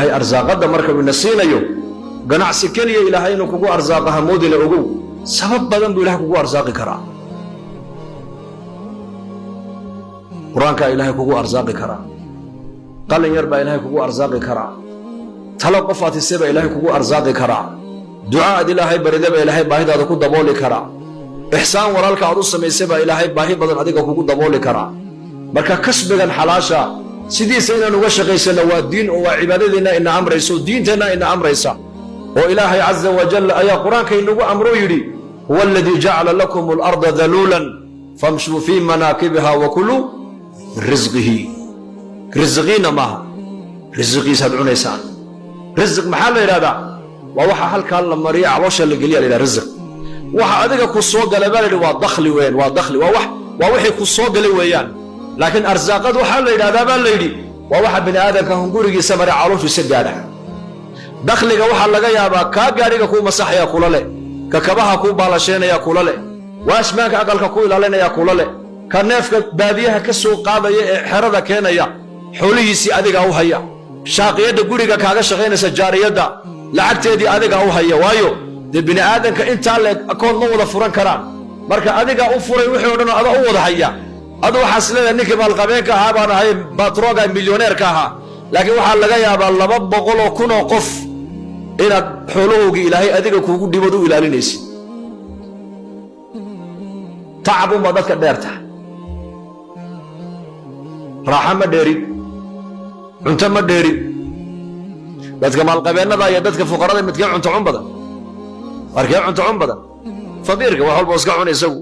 Arsaaqada marka uu ina siinayo, ganacsi keliya Ilaahay inuu kugu arsaaqa hamoodina. Ogow, sabab badan buu Ilahay kugu arsaaqi karaa. Qur-aankaa Ilaahay kugu arsaaqi karaa, qalin yar baa Ilaahay kugu arsaaqi karaa, talo qof aad hise baa Ilaahay kugu arsaaqi karaa, duca aad Ilaahay barida baa Ilaahay baahidaada ku dabooli karaa, ixsaan walaalka aad u samaysay baa Ilaahay baahi badan adiga kugu dabooli karaa. Marka kasbigan xalaasha sidiisa inaan uga shaqaysano waa diin, oo waa cibaadadeenna ina amraysa, oo diinteenna ina amraysa, oo Ilaahay caza wajal ayaa Qur-aanka inagu amroo yidhi: "Huwa aladii jacala lakum alarda daluulan famshuu fii manaakibiha wakuluu min risqihi." Risiqiina maaha, risiqiisaad cunaysaan. Risiq maxaa la yidhahdaa? Waa waxa halkaa la mariya, caloosha la geliya la yidhaha risiq. Waxa adiga ku soo galay baa la yidhi waa dakhli weeyaan, waa dakhli, waa wax, waa wixii ku soo galay weeyaan. Laakiin arsaaqad waxaa la yidhahdaa baa la yidhi waa waxa bini aadamka hungurigiisa mara, calooshiisa gaadha. Dakhliga waxaa laga yaabaa kaa gaadhiga kuu masaxaya kula leh, ka kabaha kuu baalasheenaya kula leh, waashmaanka aqalka ku ilaalinaya kula leh, ka neefka baadiyaha ka soo qaadaya ee xerada keenaya xoolihiisii adigaa u haya, shaaqiyadda guriga kaaga shaqaynaysa, jaariyadda lacagteedii adigaa u haya. Waayo dee bini aadanka intaa leeg akoon ma wada furan karaan. Marka adigaa u furay wixii o dhan oo adaa u wada haya. Adu waxaas leedahay ninkii maalqabeenka ahaa baan ahay, batroga milyoneerka ahaa, laakiin waxaa laga yaabaa 200,000 oo qof inaad xoolahoogii Ilaahay adiga kuugu dhibood u ilaalinaysid. Tacab unbaa dadka dheer tahay, raaxa ma dheerin, cunto ma dheerin. Dadka maalqabeennada iyo dadka fuqarada midkee cunto cun badan? Markee cunto cun badan? Faqiirka wax walba iska cun isagu.